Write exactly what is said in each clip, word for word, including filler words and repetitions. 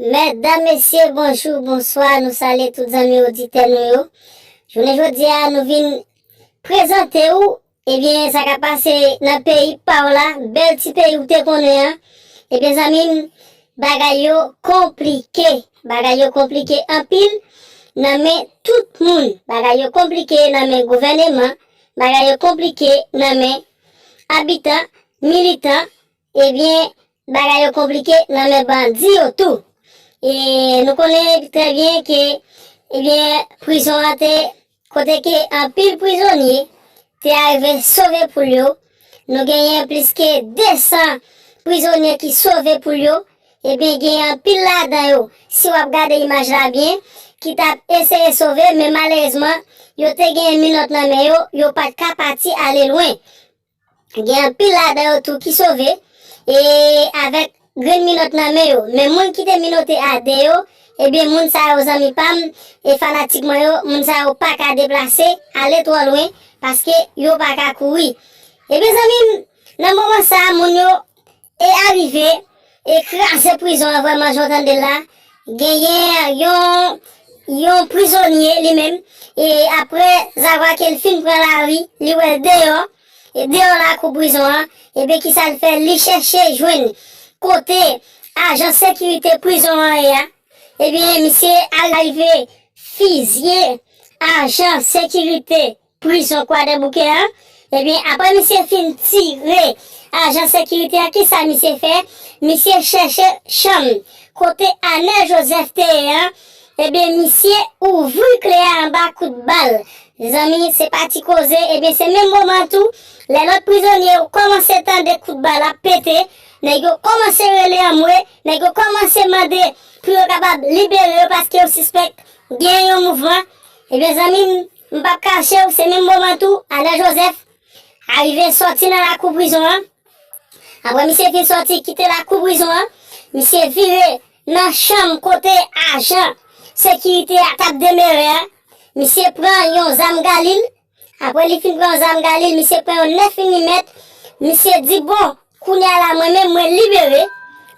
Medam, mesye, bonjou, bonswa, nou salye tout zanmi oditè nou yo. Jounen jodi a, nou vin prezante w, ebyen, sa k ap pase nan peyi pa w la, bèl ti peyi w te konnen an. Ebyen, zanmi m, bagay yo konplike. Bagay yo konplike anpil nan men tout moun. Bagay yo konplike nan men gouvèneman. Bagay yo konplike nan men abitan, militan. Ebyen, bagay yo konplike nan men bandi yo tou. E nou konnen trè byen ke, ebyen, prizon an te kote ke anpil prizonye te arive sove poul yo. Nou genyen plis ke de san prizonye ki sove poul yo. Ebyen, genyen anpil ladan yo, si w ap gade imaj la byen, ki t ap eseye sove, men malerezman, yo te genyen minòt nan men yo, yo pa t ka pati ale lwen. Gen anpil ladan yo tou ki sove, e avèk grenn minòt nan men yo. Men moun ki te minote a de yo, ebyen, moun sa yo, zanmi pa m, e fanatik mwen yo, moun sa yo pa ka deplase, ale twò lwen, paske yo pa ka kouri. Ebyen, zanmi m, nan moman sa a, moun yo e arive e kraze prizon an vrèman, jan w tande l la. Genyen yon, yon prizonye li menm, e apre zavwa ke l fin pran lari, li wè l deyò, e deyò lakou prizon an, ebyen, kisa l fè? Li chèche jwenn kote ajan sekirite prizon an ye a. Ebyen, misye arive fizye ajan sekirite prizon Kwadèboukè an. Ebyen, apre misye fin tire ajan sekirite an, kisa misye fè? Misye chèche chanm kote Anèl Jozèf te ye an. Ebyen, misye ouvri kle a anba kout bal. Zanmi, se pa ti koze. Ebyen, se menm moman tou, lè lòt prizonye yo kòmanse tande kout bal ap pete, nèg yo kòmanse rele anmwe, nèg yo kòmanse mande pou yo kapab libere yo paske yo sispèk gen yon mouvman. Ebyen, zanmi m, m p ap kache w, se menm moman tou, Anèl Jozèf arive sòti nan lakou prizon an. Apre misye fin sòti kite lakou prizon an, misye vire nan chanm kote ajan sekirite a t ap demere a. Misye pran yon zam galil. Apre li fin pran yon zam galil, misye pran yon nèf milimèt. Misye di, bon, kounye a la, mwen menm, mwen libere.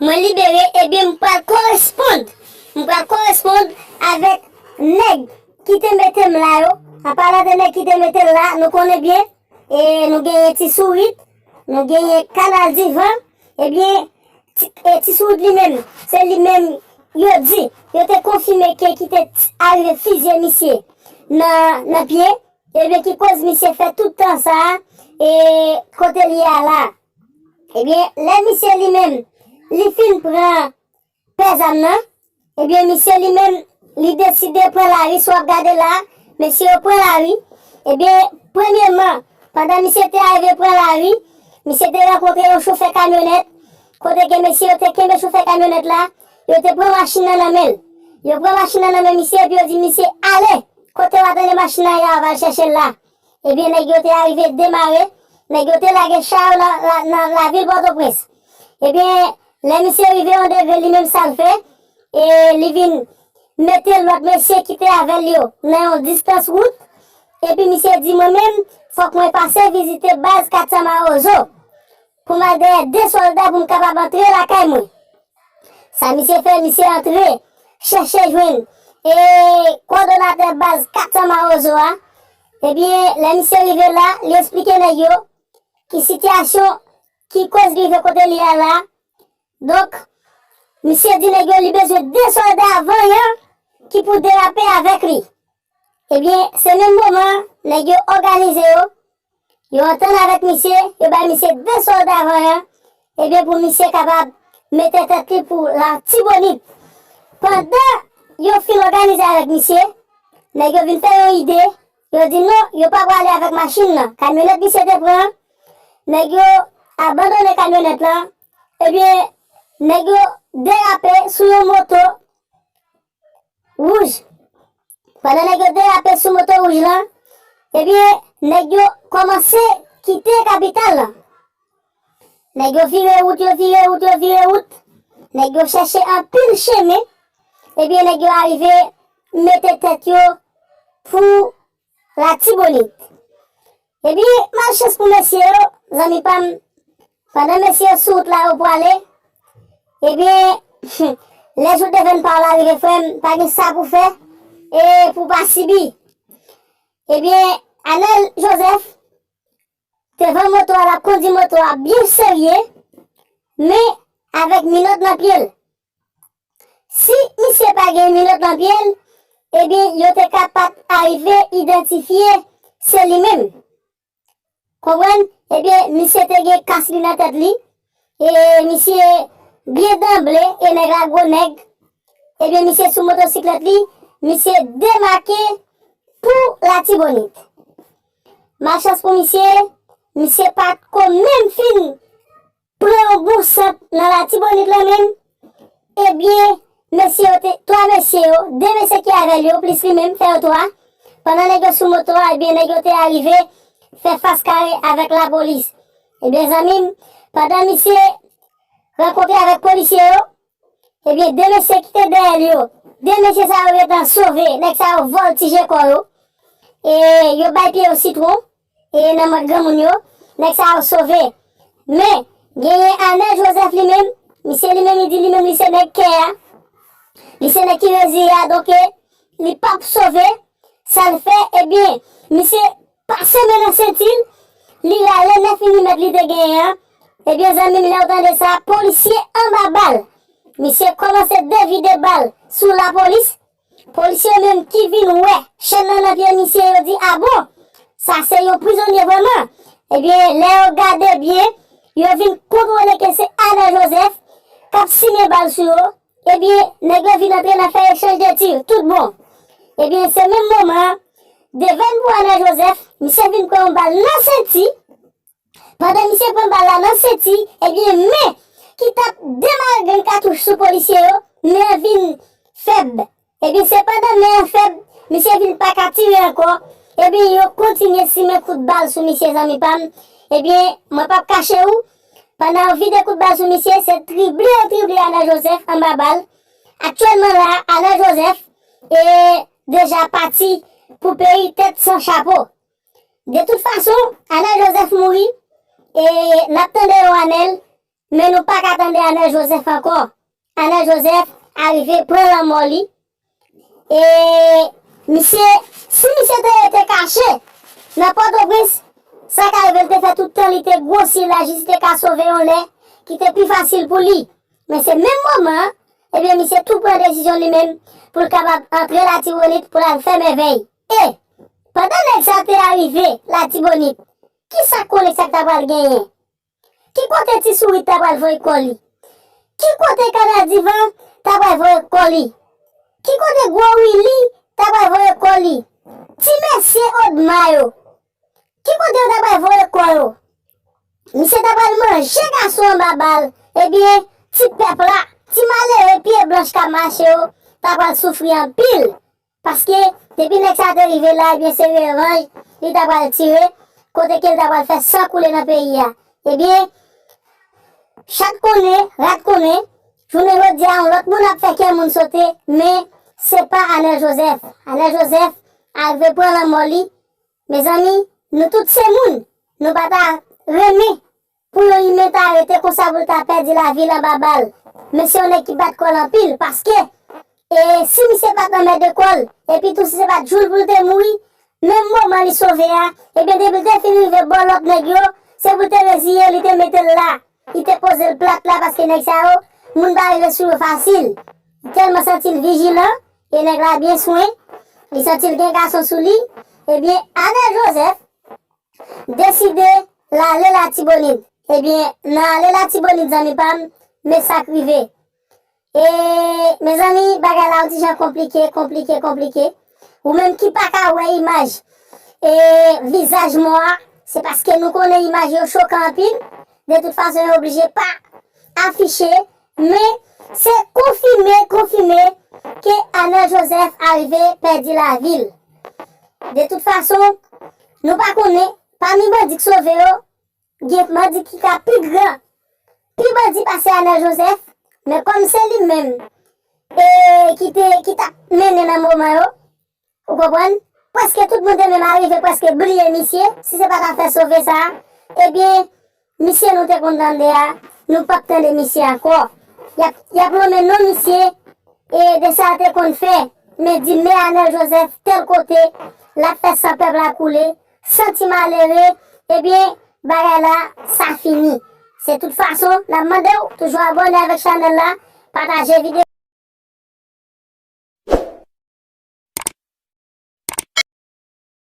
Mwen libere, ebyen, m pral koresponn. M pral koresponn avèk nèg ki te mete m la yo. An palan de nèg ki te mete l la, nou konnen byen. E nou genyen Ti Sourit, nou genyen Kanal Divan. Ebyen, Ti, e Ti Sourit li menm, se li menm yo di, yo te konfime ke ki te t-, arive fizye misye nan, nan pye. Ebyen, ki koz misye fè tout tan sa a, e kote l ye a la. Ebyen, lè misye li menm, li fin pran pè zam nan, ebyen, misye li menm, li deside pran lari, si w ap gade la, mesye yo pran lari. Ebyen, premyeman, pandan misye te arive pran lari, misye te rankontre yon chofè kamyonèt, kote ke mesye yo te kenbe chofè kamyonèt la, yo te pran machin nan nan men l. Yo pran machin nan nan men misye, epi yo di misye, ale, kote w a tande machin nan ye a, w al chèche l la. Ebyen, nèg yo te arive demare, nèg yo te lage cha yo nan, nan, nan lavil Pòtoprens. Ebyen, lè misye rive yon degre, li menm sa l fè, e li vin mete lòt mesye ki te avè l yo nan yon distans wout, epi misye di, mwen menm, fòk mwen pase vizite baz kat san Mawozo pou m al dèyè de sòlda pou m kapab antre lakay mwen. Sa misye fè, misye antre, chèche jwenn, e, kowòdonatè baz kat san Mawozo a. Ebyen, lè misye rive la, li eksplike nèg yo ki sitiyasyon, ki koz li rive kote li a la. Donk, misye di nèg yo li bezwen de sòlda vanyan ki pou derape avèk li. Ebyen, se menm moman, nèg yo òganize yo, yo antann avèk misye, yo bay misye de sòlda vanyan, ebyen, pou misye kapab mete tèt li pou Latibonit. Pandan yo fin òganize avèk misye, nèg yo vin fè yon ide, yo di non, yo pa prale avèk machin nan. Kamyonèt misye te pran, nèg yo abandone kamyonèt lan, ebyen, nèg yo derape sou yon moto wouj. Pandan nèg yo derape sou moto wouj lan, ebyen, nèg yo kòmanse kite kapital lan. Nèg yo vire wout, yo vire wout, yo vire wout. Nèg yo chèche anpil chemen. Ebyen, nèg yo arive mete tèt yo pou Latibonit. Ebyen, malchans pou mesye yo, zanmi pa m, pandan mesye yo sou wout la yo prale, ebyen, Lè jou Devenn pa w la rive, frè m, pa gen sa pou fè e pou w pa sibi. Ebyen, Anèl Jozèf te vann moto a, l ap kondi moto a byen serye, men avèk minòt nan pye l. Si misye pa gen minòt nan pye l, ebyen, yo te ka pa t arive idantifye se li menm. Konprann? Ebyen, misye te gen kas li nan tèt li. E misye byen danble, e nèg la gwo nèg. Ebyen, misye sou motosiklèt li, misye demake pou Latibonit. Malchans pou misye, misye pa t ko menm fin pran yon bon sant nan Latibonit la menm. Ebyen, mesye yo te, twa mesye yo, de mesye ki avè l yo, plis li menm, fè yo twa. Pandan nèg yo sou moto a, ebyen, nèg yo te arive fè fas kare avèk lapolis. Ebyen, zanmi m, pandan misye rankontre avèk polisye yo, ebyen, de mesye ki te dèyè l yo, de mesye sa yo gentan sove, nèg sa yo vòltije kò yo, e yo bay pye yo sitwon, e nan mòd granmoun yo, nèg sa yo sove. Men, genyen Anèl Jozèf li menm, misye li menm, li di li menm, li se nèg kè a, li se nèg ki reziye a, donk, e, li p ap sove. Sa l fè, ebyen, misye pase men nan senti l, li rale nèf milimèt li te genyen an. Ebyen, zanmi m, lè w tande sa, polisye anba bal. Misye kòmanse devide bal sou lapolis. Polisye yo menm ki vin wè chèn nan nan pye misye, yo di, "A bon, sa se yon prizonye vrèman." Ebyen, lè yo gade byen, yo vin kontwole ke se Anèl Jozèf k ap simen bal sou yo. Ebyen, nèg yo vin antre nan fè echanj de tir, tout bon. Ebyen, se menm moman an, Devenn pou Anèl Jozèf, misye vin pran yon bal nan senti. Pandan misye pran bal la nan senti, ebyen, men ki t ap demare grenn katouch sou polisye yo, men an vin fèb. Ebyen, se pandan men an fèb, misye vin pa ka tire ankò. Ebyen, yo kontinye simen kout bal sou misye, zanmi pa m. Ebyen, mwen p ap kache w, pandan yo vide kout bal sou misye, se trible yo trible Anèl Jozèf anba bal. Aktyèlman la, Anèl Jozèf e deja pati pou peyi tèt san chapo. De tout fason, Anèl Jozèf mouri, e n ap tande yon Anèl, men nou pa ka tande Anèl Jozèf ankò. Anèl Jozèf arive pran lanmò li. E misye, si misye te rete kache nan Pòtoprens, sa ka rive l te fè tout tan li te gwosi lajis li te ka sove yon lè ki te pi fasil pou li. Men se menm moman an, ebyen, misye tou pran desizyon li menm pou l kapab antre Latibonit pou l al fè mèvèy. E, pandan nèg sa te arive Latibonit, kisa konnen sa k ta pral genyen? Ki kote Ti Sourit ta pral voye kò li? Ki kote Kanal Divan ta pral voye kò li? Ki kote Gwo Wili ta pral voye kò li? Ti mesye Odma yo, ki kote yo ta pral voye kò yo? Misye ta pral manje gason anba bal. Ebyen, ti pèp la, ti malere pye blanch k ap mache yo, ta pral soufri anpil. Paske, depi nèg sa te rive la, ebyen, se revanj li ta pral tire, kote ke l ta pral fè san koule nan peyi a. Ebyen, chat konnen, rat konnen, jounen jodi a, yon lòt moun ap fè kè moun sote, men se pa Anèl Jozèf. Anèl Jozèf arive pran lanmò li. Mezanmi, nou tout se moun. Nou pa ta renmen pou yon imen ta rete konsa pou l ta pèdi lavi l anba bal. Men se yon nèg ki bat kò l anpil, paske, e, si misye pa t anmède kò l, epi tou si se pa t jou l pou l te mouri, menm moman li sove a, ebyen, depi l te fin rive bò lòt nèg yo, se pou l te reziye, li te mete l la. Li te poze l plat la, paske nèg sa yo, moun pa rive sou yo fasil. Li tèlman santi l vijilan, e nèg la byen swen, li santi l gen gason sou li, ebyen, Anèl Jozèf deside l ale Latibonit. Ebyen, nan ale Latibonit, zanmi pa m, men sa k rive. E, mezanmi, bagay la yon ti jan konplike, konplike, konplike. Ou menm ki pa ka wè imaj, e, vizaj mò a, se paske nou konnen imaj yo chokan anpil. De tout fason, yo oblije pa afiche, men se konfime, konfime ke Anèl Jozèf arive pèdi lavi l. De tout fason, nou pa konnen, pami bandi k sove yo, gen bandi ki ka pi gran, pi bandi pase Anèl Jozèf, men kòm se li menm, e, ki te, ki t ap mennen nan moman yo, ou konprann? Prèske tout moun te menm arive prèske bliye misye, si se pa t afè sove sa a, ebyen, misye nou te konn tande a, nou p ap tande misye ankò. Y ap, y ap nonmen non misye e de sa l te konn fè, men di men Anèl Jozèf tèl kote, l ap fè san pèp la koule, san ti malere, ebyen, bagay la, sa fini. Se tout fason, n ap mande w toujou abòne avèk chanèl la, pataje videyo.